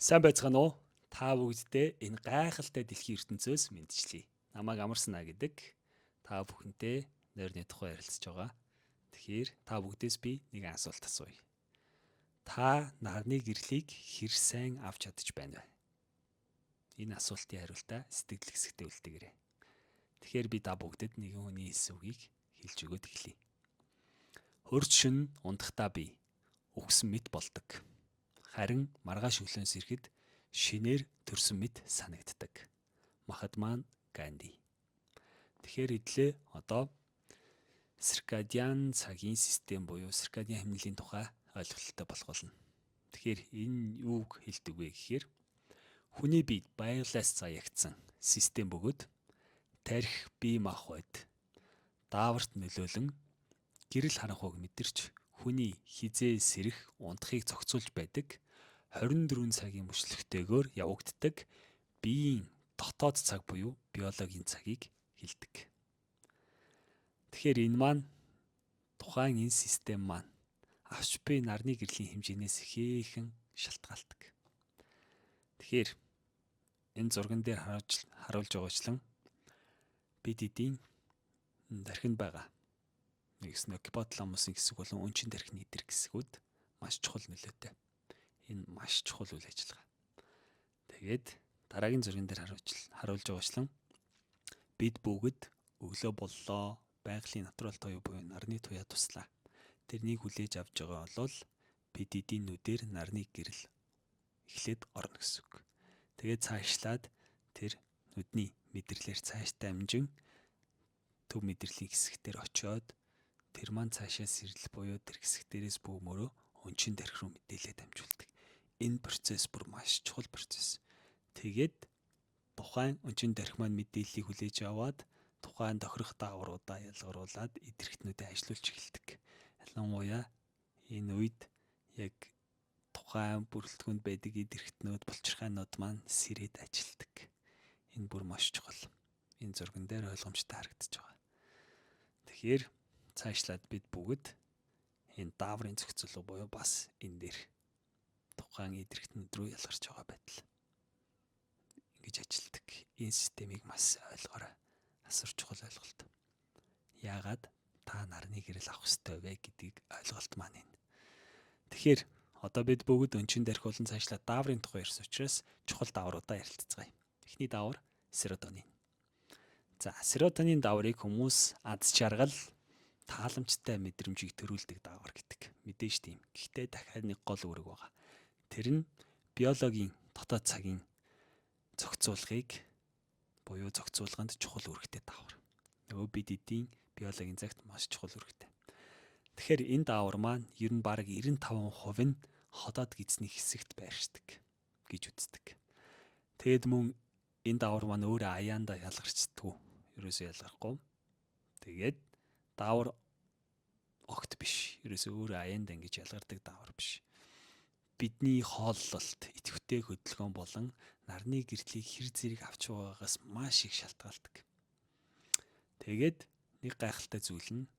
Сайн байцгаана уу? Та бүгддээ энэ гайхалтай дэлхийн ертөнцөөс мэндчлэе. Намайг Амарсанаа гэдэг. Та бүхэнтэй нойрны тухай ярилцаж байгаа. Тэгэхээр та бүгдээс би нэг асуулт асууя. Та нарны гэрлийг хэр сайн авч чадаж байна вэ? Энэ асуултын хариултаа сэтгэл хэсэгтээ үлдээгээрэй. Тэгэхээр би та бүгдэд нэгэн хүний хэлсэн үгийг хэлж өгөөд эхлэе. Хөрч шин унтахтаа би үхсэн мэт болдог. Харин маргааш өглөөнс ирэхэд шинээр төрсөн мэт санагддаг. Махатма Ганди. Тэгэхээр эдлээ одоо циркадиан цагийн систем буюу циркадиан хэмнэлийн тухай ойлголттой болох болно. Тэгэхээр энэ юуг хэлдэг вэ гэхээр хүний бие байгалиас заяагдсан систем бөгөөд тархи, бие махбод дааварт нөлөөлөн гэрэл харанхуйг мэдэрч хүний хизээ сэрэх, унтахыг зохицуулж байдаг 24 цагийн мөчлөгтэйгээр явагддаг биеийн дотоод цаг буюу биологийн цагийг хэлдэг. Тэгэхээр энэ маань тухайн энэ систем маань авч буй нарны гэрлийн хэмжээнээс ихээхэн шалтгаалдаг. Тэгэхээр энэ зурган дээр харуулж байгаачлан бид эдийн тархинд байгаа нэгсэн гипоталамусын хэсэг болон өнчин тархины эдэр хэсгүүд маш чухал нөлөөтэй. Энэ маш чухал үйл ажиллагаа. Тэгээд дараагийн зурган дээр харуулж байгаачлан бид бүгд өглөө боллоо, байгалийн натурал туяа буюу нарны туяа туслаа. Тэрнийг хүлээж авч байгаа бол бид эдийн нүдээр нарны гэрэл эхлээд орно гэсэн үг. Тэгээд цаашлаад тэр нүдний мэдрэлээр цааш дамжин төв мэдрэлийн хэсэг дээр очиод тэр маань цаашаа сэрэл буюу тэр хэсэг дээрээс бүүмөрөө өнчин тархи руу мэдээлэл дамжуулдаг. Энэ процесс бүр маш чухал процесс. Тэгээд тухайн өнчин тархи маань мэдээллийг хүлээж аваад тухайн тохирох даавруудаа ялгаруулад эд эрхтнүүдэд ажилуулж эхэлдэг. Ялангуяа энэ үед яг тухайн бүрэлдэхүүнд байдаг эд эрхтнүүд, булчирхайнууд маань сэрээд ажилтдаг. Энэ бүр маш чухал. Энэ зурган дээр ойлгомжтой харагдаж байгаа. Тэгэхээр цаашлаад бид бүгд энэ дааврын зохицуулга буюу бас энэ дээр тухайн эд эрхтнүүд рүү ялгарч байгаа байдал ингэж ажилтдаг. Энэ системийг маш ойлгоорой. Асар чухал ойлголт. Яагаад та нарны гэрэл авах ёстой вэ гэдгийг ойлголт маань энэ. Тэгэхээр одоо бид бүгд өнчин дарих болон цаашлаад дааврын тухай ярьсан учраас чухал даавруудаа ярилцгаая. Эхний даавар серотонин. За, серотонин дааврыг хүмүүс аз жаргал, тааламжтай мэдрэмжийг төрүүлдэг даавар гэдэг. Мэдээж тийм. Гэхдээ дахиад нэг гол үүрэг байгаа. Тэр нь биологийн дотоод цагийн зохицуулгыг буюу зохицуулганд чухал үүрэгтэй даавар. Нөгөө бид эдийн биологийн цагт маш чухал үүрэгтэй. Тэгэхээр энэ даавар маань ер нь бараг 95% нь ходоод гидсний хэсэгт байршдаг гэж үздэг. Тэгэд мөн энэ даавар маань өөрөө аяанда ялгарчдаггүй. Ерөөсөө ялгархгүй. Тэгээд даавар огт биш. Ерөөсөө өөрөө аяанда ингэж ялгардаг даавар биш. Бидний хооллолт, идэвхтэй хөдөлгөөн болон нарны гэрлийг хэр зэрэг авч байгаагаас маш их шалтгаалдаг. Тэгээд нэг гайхалтай зүйл нь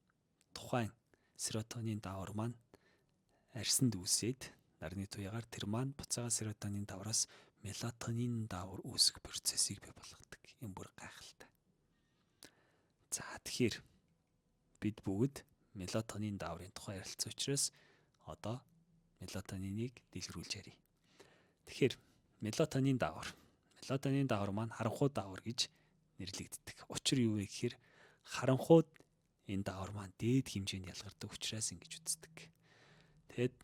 тухайн серотонин даавар маань арьсанд үүсээд нарны туяагаар тэр маань буцаага серотонин даавраас мелатонин даавар үүсэх процессыг бий болгодог. Энэ бүр гайхалтай. За, тэгэхээр бид бүгд мелатонин дааврын тухай ярилцсан учраас одоо мелатониныг дэлгэрүүлж ярья. Тэгэхээр мелатонин даавар. Мелатонин даавар маань харанхуй даавар гэж нэрлэгддэг. Учир юу вэ гэхээр харанхуйд энэ даавар маань дээд хэмжээнд ялгардаг учраас ингэж үздэг. Тэгэд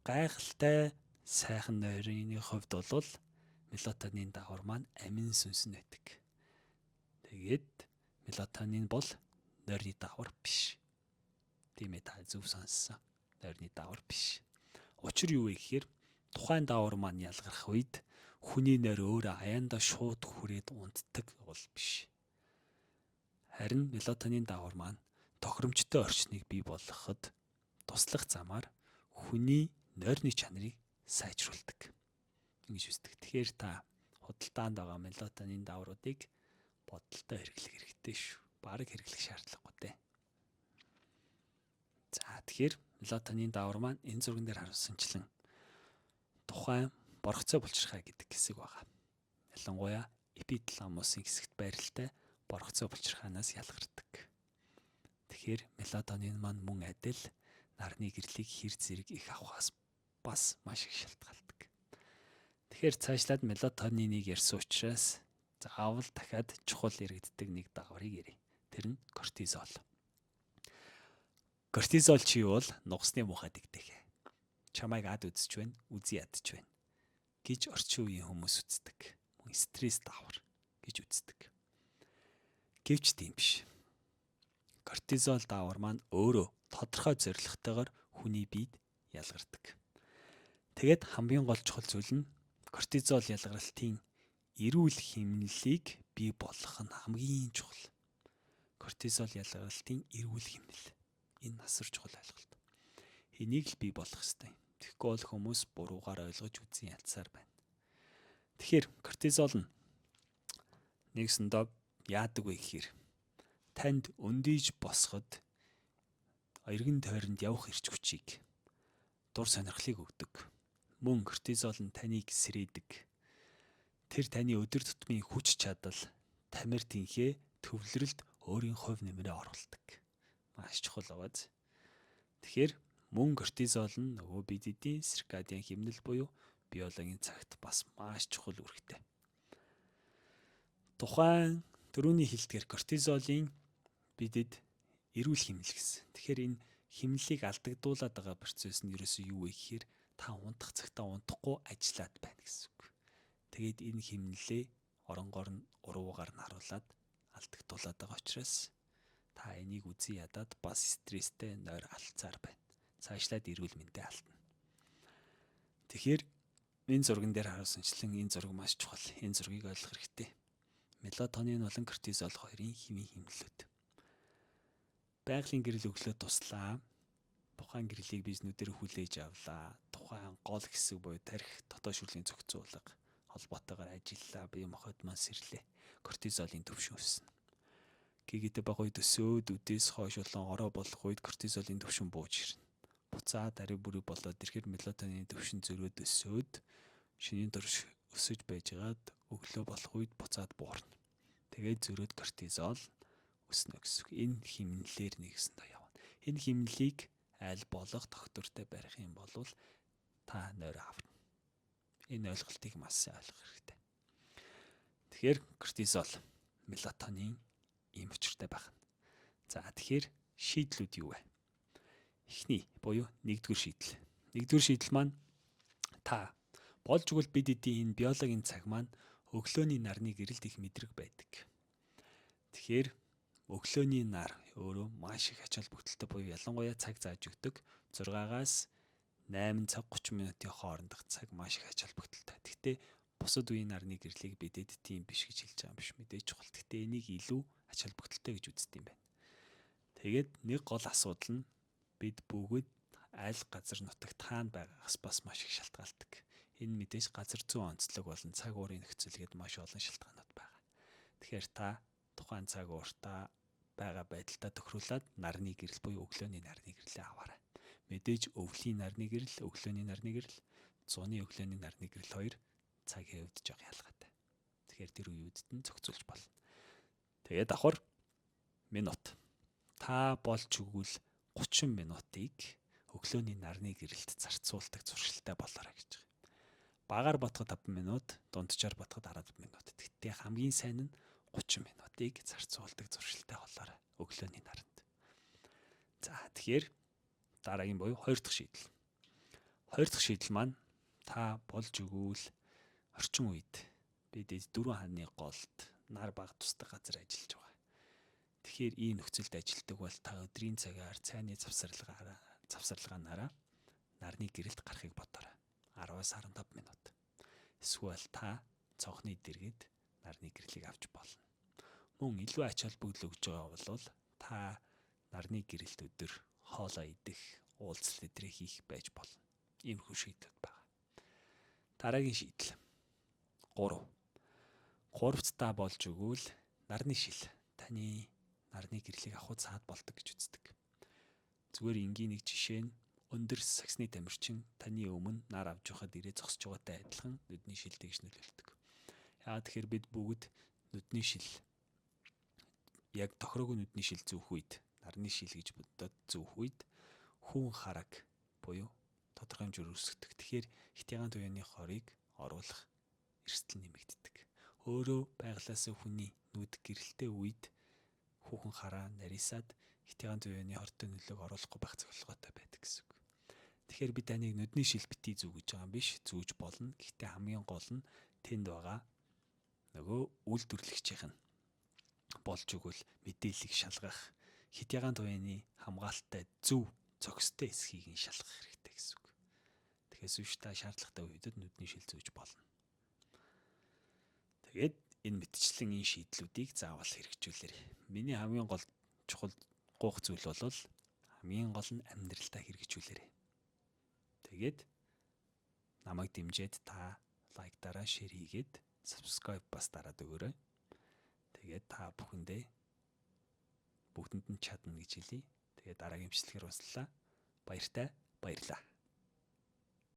гайхалтай сайхан нойрны хувьд бол мелатонин даавар маань амин сүнс нь байдаг. Тэгээд мелатонин бол нойрны даавар биш. Тийм ээ, та зөв сонссон. Нойрны даавар биш. Учир юу вэ гэхээр тухайн даавар маань ялгарх үед хүний нойр өөрөө аяандаа шууд хүрээд унтдаг бол биш. Харин мелатонин даавар маань тохиромжтой орчныг бий болгоход туслах замаар хүний нойрны чанарыг сайжруулдаг. Ингэж үздэг. Тэгэхээр та худалдаанд байгаа мелатонин даавруудыг бодолтой хэрэглэх хэрэгтэй шүү. Бараг хэрэглэх шаардлагагүй дээ. За, тэгэхээр мелатонин даавар маань энэ зурган дээр харуулсанчлан тухайн Боргоцой булчирхай гэдэг хэсэг байгаа. Ялангуяа эпиталамусын хэсэгт байралтай боргоцой булчирхаанаас ялгардаг. Тэгэхээр мелатонин маань мөн адил нарны гэрлийг хэр зэрэг их авахаас бас маш их шалтгаалдаг. Тэгэхээр цаашлаад мелатониныг ярьсан учраас заавал дахиад чухал яригддаг нэг дагаврыг ярив. Тэр нь кортизол. Кортизол чи юу бол нугасны муухай дэгдэх. Чамайг ад үзэж байна, үзий ядж байна гэж орчин үеийн хүмүүс үздэг. Мөн стресс давар гэж үздэг. Гэвч тийм биш. Кортизол даавар маань өөрөө тодорхой зорилготойгоор хүний биед ялгардаг. Тэгээд хамгийн гол чухал зүйл нь кортизол ялгарлтын эрүүл хэмнэлийг бий болгох нь хамгийн чухал. Кортизол ялгарлтын эрүүл хэмнэл. Энэ асар чухал ойлголт. Энийг л бий болгох ёстой. Тэгэхгүй бол хүмүүс буруугаар ойлгож үзэн ядсаар байна. Тэгэхээр кортизол нь нэгсэндээ яадаг вэ гэхээр танд өндийж босоход эргэн тойронд явах эрч хүчийг, дур сонирхлыг өгдөг. Мөн кортизол нь таныг сэрээдэг. Тэр таны өдөр тутмын хүч чадал, тамир тэнхээ төвлөрөлд өөрийн хувь нэмрээ оруулдаг. Маш чухал байгааз. Тэгэхээр мөн кортизол нь нөгөө бидэдийн циркадиан хэмнэл буюу биологийн цагт бас маш чухал үүрэгтэй. Тухайн түрүүний хэлдгээр кортизолын бидэд эрүүл хэмнэл гэсэн. Тэгэхээр энэ хэмнэлийг алдагдуулаад байгаа процесс нь ерөөсөө юу вэ гэхээр та унтах цагтаа унтахгүй ажиллаад байна гэсэн үг. Тэгээд энэ хэмнэлээ оронгоор нь уруугаар нь харуулад алдагдуулаад байгаа учраас та энийг үзий ядаад бас стресстэй нойр алдсаар байна. Цаашлаад эрүүл мэндээ алдна. Тэгэхээр энэ зурган дээр харуулсанчлан энэ зураг маш чухал. Энэ зургийг ойлгох хэрэгтэй. Мелатонин болон кортизол хоёрын химийн хэмнэлүүд. Байгалийн гэрэл өглөө туслаа. Тухайн гэрлийг бизнүүдээр хүлээж авлаа. Тухайн гол хэсэг буюу тарих дотоод шүрлийн зохицуулга холбоотойгоор ажиллалаа. Бие махбод маань сэрлээ. Кортизолын түвшин өснө. Гэгэтэ баг үед өсөөд үдээс хойш болон орой болох үед кортизолын түвшин бууж ирнэ. Буцаад ари бүрий болоод ирэхээр мелатонины түвшин зөрөөд өсөөд шинийн турш өсөж байжгаад өглөө болох үед буцаад буурна. Тэгээд зөрөөд кортизол өснө гэсэн үг. Энэ хэмнэлээр нэгсэндээ явна. Энэ хэмнэлийг аль болох доктортой барих юм бол та нойр аварна. Энэ ойлголтыг маш сайн ойлгох хэрэгтэй. Тэгэхээр кортизол, мелатонин ийм учиртай байх. За тэгэхээр шийдлүүд юу вэ? Эхний буюу нэгдүгээр шийдэл. Нэгдүгээр шийдэл маань та болж игэл бид эдийн энэ биологийн цаг маань өглөөний нарны гэрэлт их мэдрэг байдаг. Тэгэхээр өглөөний нар өөрөө маш их ач холбогдолтой буюу ялангуяа цаг зааж өгдөг. 6-аас 8 цаг 30 минутын хоорондох цаг маш их ач холбогдолтой. Гэхдээ бусад үеийн нарны гэрлийг бидэд тийм биш гэж хэлж байгаа юм биш, мэдээж чухал. Гэхдээ энийг илүү ач холбогдолтой гэж үздэг юм байна. Тэгээд нэг гол асуудал нь бид бүгд аль газар нутагт хаана байгаагаас бас маш их шалтгаалдаг. Энэ мэдээж газар зүйн онцлог болон цаг уурын нөхцөл гээд маш олон шалтгаанууд байгаа. Тэгэхээр та тухайн цаг ууртаа байгаа байдалтай тохируулаад нарны гэрэл буюу өглөөний нарны гэрлээ аваарай. Мэдээж өвлийн нарны гэрэл, өглөөний нарны гэрэл, зуны өглөөний нарны гэрэл хоёр цагийн хувьд жоох ялгаатай. Тэгэхээр тэр үеүүдэд нь зохицуулж болно. Тэгээд давхар минут. Та болж өгвөл 30 минутыг өглөөний нарны гэрэлд зарцуулдаг зуршилтай болоорой гэж байгаа. Багаар бодоход 5 минут, дунджаар бодоход 15 минут. Гэхдээ хамгийн сайн нь 30 минутыг зарцуулдаг зуршилтай болоорой өглөөний наранд. За тэгэхээр дараагийн буюу хоёр дахь шийдэл. Хоёр дахь шийдэл маань та болж өгвөл орчин үед бид дөрвөн ханны голд нар баг тусдаг газар ажиллаж байгаа. Тэгэхээр ийм нөхцөлд ажилладаг бол та өдрийн цагаар цайны завсарлагаараа нарны гэрэлд гарахыг бодоорой. 10-аас 15 минут. Эсвэл та цонхны дэргэд нарны гэрлийг авч болно. Мөн илүү ач холбогдол өгж байгаа бол та нарны гэрэлт өдөр хоолоо идэх, уулзалт эдрээ хийх байж болно. Иймэрхүү шийдлүүд байгаа. Дараагийн шийдэл. 3. Гуравт та болж өгвөл нарны шил таны нарны гэрлийг авахд саад болдог гэж үздэг. Зүгээр энгийн нэг жишээ нь Өндөр сагсны тамирчин таны өмнө нар авч явахад ирээ зогсож байгаатай адилхан нүдний шил тэгж нөлөөлдөг. Яагаад тэгэхээр бид бүгд нүдний шил яг тохироогүй нүдний шил зүүх үед, нарны шил гэж бодоод зүүх үед хүүн хараг буюу тодорхой хэмжээр өрсөгдөг. Тэгэхээр хит ягаан туяаны хорыг оруулах эрсдэл нэмэгддэг. Өөрөө байглаасаа хүний нүд гэрэлтэй үед хүүхэн хараа нарийсаад хит ягаан туяаны хортой нөлөөг оруулахгүй байх зохилгоотой байдаг гэсэн үг. Тэгэхээр би таныг нүдний шил битгий зүү гэж байгаа юм биш, зүүж болно. Гэхдээ хамгийн гол нь тэнд байгаа нөгөө үйлдвэрлэгчийнх нь болж өгвөл мэдээллийг шалгах, хит ягаан туяаны хамгаалттай зөв зохистой эсхийг нь шалгах хэрэгтэй гэсэн үг. Тэгэхээр сүш та шаардлагатай үедэд нүдний шил зүүж болно. Тэгээд энэ мэтчлэн энэ шийдлүүдийг заавал хэрэгжүүлээрэй. Миний хамгийн гол чухал гуйх зүйл бол хамгийн гол нь амьдралдаа хэрэгжүүлээрэй. Тэгээд намайг дэмжиж та like дараа, share хийгээд, subscribe бас дараад өгөөрэй. Тэгээд та бүхэндээ бүгдэнд нь чадна гэж хэлье. Тэгээд дараагийн бичлэгээр уулзлаа. Баяртай, баярлаа.